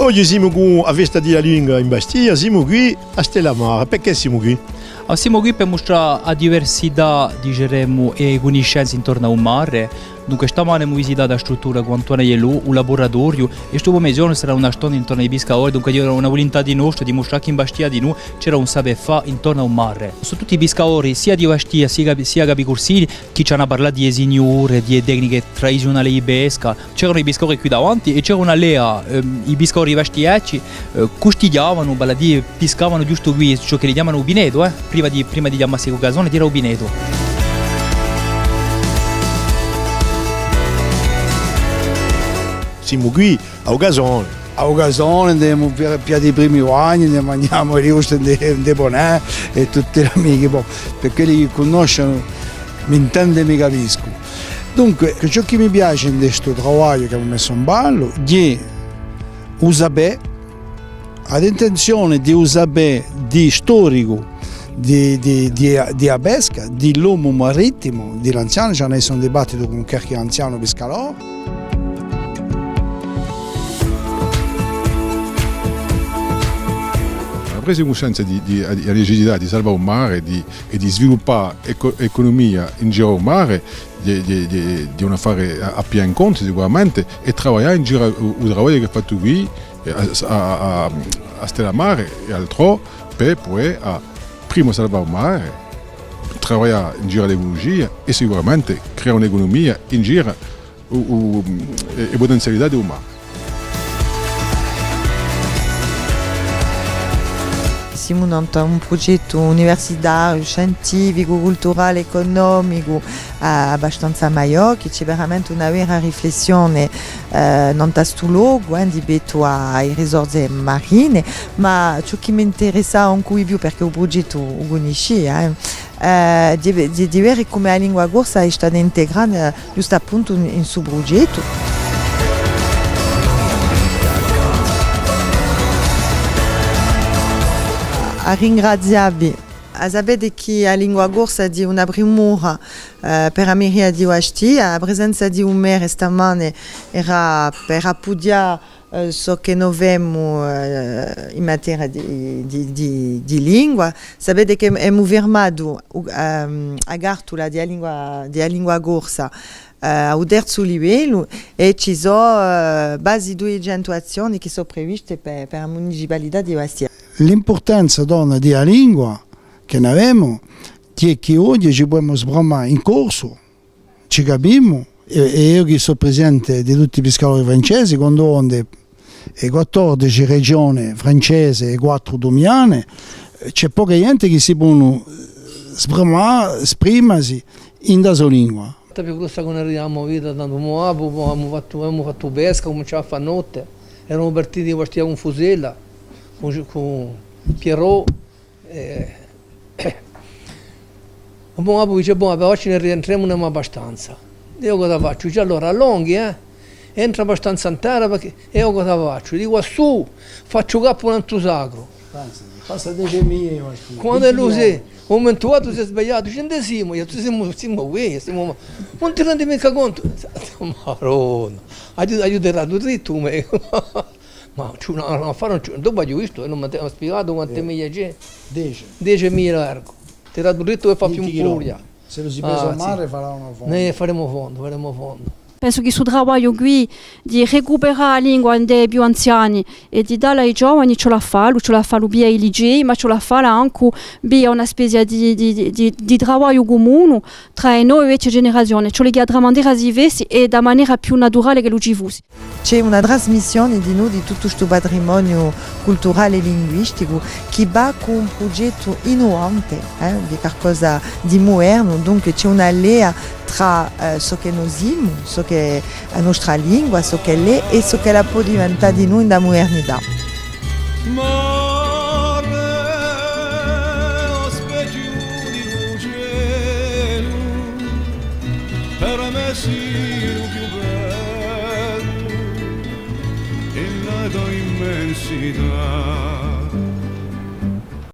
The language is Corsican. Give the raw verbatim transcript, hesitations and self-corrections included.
Oghje simu cù a festa di a lingua in Bastia, simu quì à Stella Mare. Perchè simu quì? Ah, simu quì per mustrà a diversità, diceremu, è e cunniscenze intornu à u mare. Dunque, stamane emu visitatu a struttura cù Antoine Aiello, u laboratoriu, è stu pomerighju sarà una stonda intornu à i piscadori, dunque, era una vulintà di nostra di mustrà chì in Bastia dinù c'era un sapè fà intornu à u mare. Sò tutti piscadori, sia di Bastia, sia capi-, sia capicursini, chì ci anu à parlà di e signure, di e tecniche tradiziunali di pesca. C'eranu i piscadori quì davanti è c'era una lea, ehm, i piscadori bastiacci, eh, custighjavanu, vale à dì, piscavanu ghjustu quì, ciò chì li chjamanu u pinetu, eh, prima di, prima di chjamassi u casone, era u pinetu. Simu quì, à u casone. À u casone, andemu per, per i primi bagni, ne manghjemu e oste, ne, ne ponè è tutte l'amiche, bò, per quelli chì cunnoscenu, m'intende, mi capiscu. Dunque, ciò chì mi piace in stu travagliu chì avemu messu in ballu, hè u sapè, a intenzione di u sapè di storicu, di, di, di, di a pesca, di l'omu marittimu, di l'anzianu, ci n'hè un dibattitu cù qualchì anzianu piscadore. A presa di cuscenza di, di, di a necessità di salvà u mare, di, è di sviluppà eco-, ecunumia in giru à u mare, hè, hè, hè, hè un affare à, à piglià in contu sicuramente, è travaglià in giru à u, u travagliu chì hè fattu quì, eh, à, à, à, à Stella Mare è altrò, per pudè, à, prima salvà u mare, travaglià in giru à l'eculugia è sicuramente creà un'ecunumia in giru à u, u, e, e putenzialità di u mare. Simu nant'à un prugettu universitariu, scientificu, culturale, ecunomicu, eh, abbastanza maiò, chì ci hè veramente una vera riflessione, eh, nant'à stu locu, eh, di pettu à, à e risorse marine, ma ciò chì m'interessa ancu di più, perchè u prugettu u cunniscia, eh, eh, di, di, di vede cum'è a lingua corsa hè stata integrata, eh, ghjustu appuntu in, in stu prugettu. À ringrazià vi. A sapete chì a lingua corsa hè una primura, eh, per a meria di Bastia, a presenza di u merre stamane era per appughjà, eh, ciò chì no femu, eh, in materia di, di, di, di lingua. Sapete chì emu firmatu, ehm, a cartula di a lingua, di a lingua corsa, eh, à u terzu livellu, è ci sò, eh, guasi duiecentu azzioni chì sò previste per, per a municipalità di Bastia. L'impurtanza, dunque, di a lingua chì n'avemu, hè chì oghje ci pudemu sbramà in corsu, ci capimu, è, è eiu chì sò presidente di tutti i piscadori francesi, quandu onde e quattordeci regione francese è quattru dumiliane, eh, ci hè poca ghjente chì si ponu sbramà, sprimasi in a so lingua. A più grossa chì n'avemu avuta, tandu mo babbu, mo, avemu fattu, avemu fattu pesca, cuminciava à fà notte, eramu partiti di Bastia cun Fusella, cun, cun Pierrot, Eh, bon, babbu dice, bon, ma ci ne rientremu, n'emu abbastanza. Eiu cosa facciu? Dice, allora, allunghi, eh? Entra abbastanza in terra, perchè, eiu cosa facciu? Dicu, à sù, facciu capu in u sacru. Passa, passa dece mila, io, quandu ellu si, u mumentu datu si hè svegliatu, dice, induve simu? Eiu, simu, simu quì, simu, ùn ti rendi micca contu? Madonna, aghju, aghju tiratu drittu, ma Ma ci hè un, un affare, ùn ci hè, dopu aghju vistu, è ùn m'hà spiegatu quante miglia ci hè. Dece. Dece miglia largu. Tiratu drittu per fà più in furia. S'ellu si pesa u mare, farà un fondu. Nè, faremu fondu, faremu fondu. Pensu chì stu travagliu quì di recuperà a lingua ind'è i più anziani è di dalla à i giovani, ci vole à fallu, ci vole à fallu via i licei, ma ci vole à fallu ancu via una spezia di, di, di, di, di travagliu cumunu trà e nove è e vechje generazione. Ci vole chì a tramandera si fessi è di a manera più naturale ch'ellu ci fussi. Ci hè una trasmissione dinù di tuttu stu patrimoniu culturale è linguisticu chì và cù un prugettu innovante, eh, di qualcosa di mudernu, dunque ci hè una lea trà, eh, ciò chì no simu, ciò chì hè a nostra lingua, ciò ch'ella hè è ciò ch'ella pò diventà dinù in a mudernità. Mare, o spechju di lu celu, per mè sì lu più bellu, in la to immensità.